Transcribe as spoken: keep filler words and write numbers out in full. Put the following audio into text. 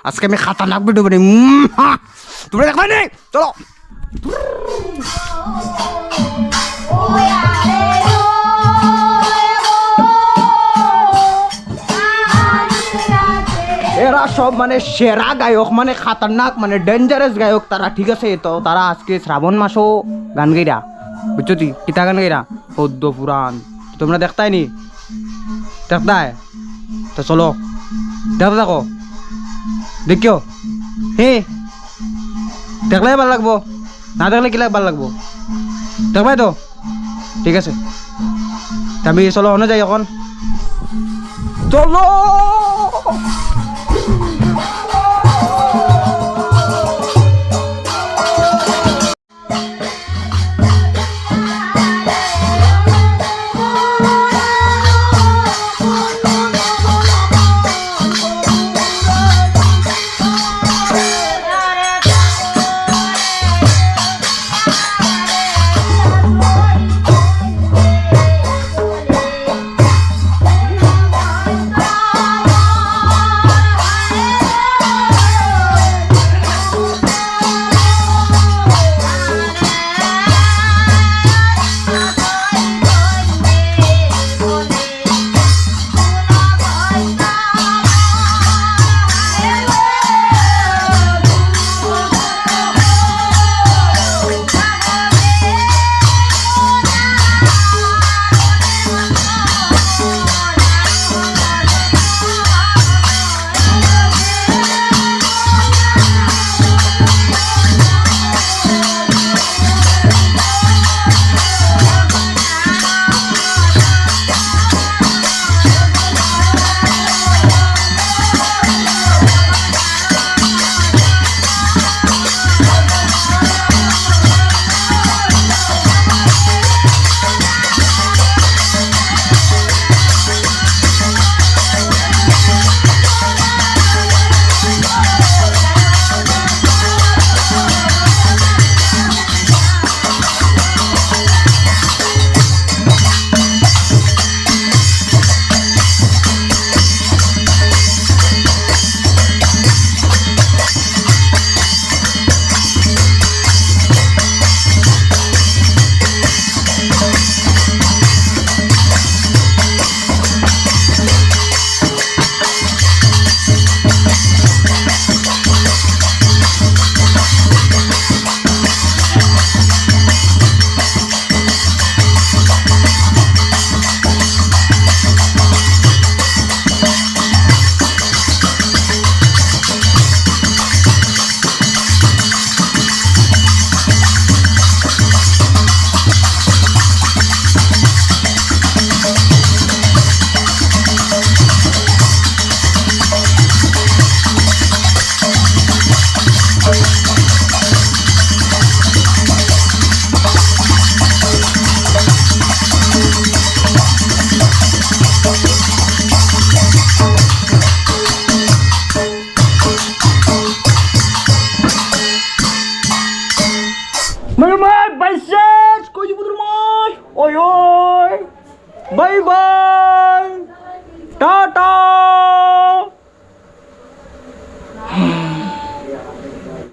আজকে আমি খাতারনাক ভিডিও বানাই। উম, হা। তোমরা দেখবা নি? চলো। এরা সব মানে সেরা গায়ক, মানে খাতারনাক, মানে dangerous গায়ক তারা, ঠিক আছে? তো তারা আজকে শ্রাবণ মাসও গান গাইরা, বুঝছো তুই? কিতা গান গাইরা? পদ্ম পুরাণ। তোমরা দেখতায় নি? দেখতায়? তো চলো, দেখতে থাকো, দেখিও। হে, দেখলে ভালা লাগবো, না দেখলে কিলা ভালা লাগবো? দেখবায় তো? ঠিক আছে, তে আমি চলো, অনো যাই এখন। চলো। Mano, mano, vai ser, coisa de mano. Oi, oi. Bye, bye. Tata.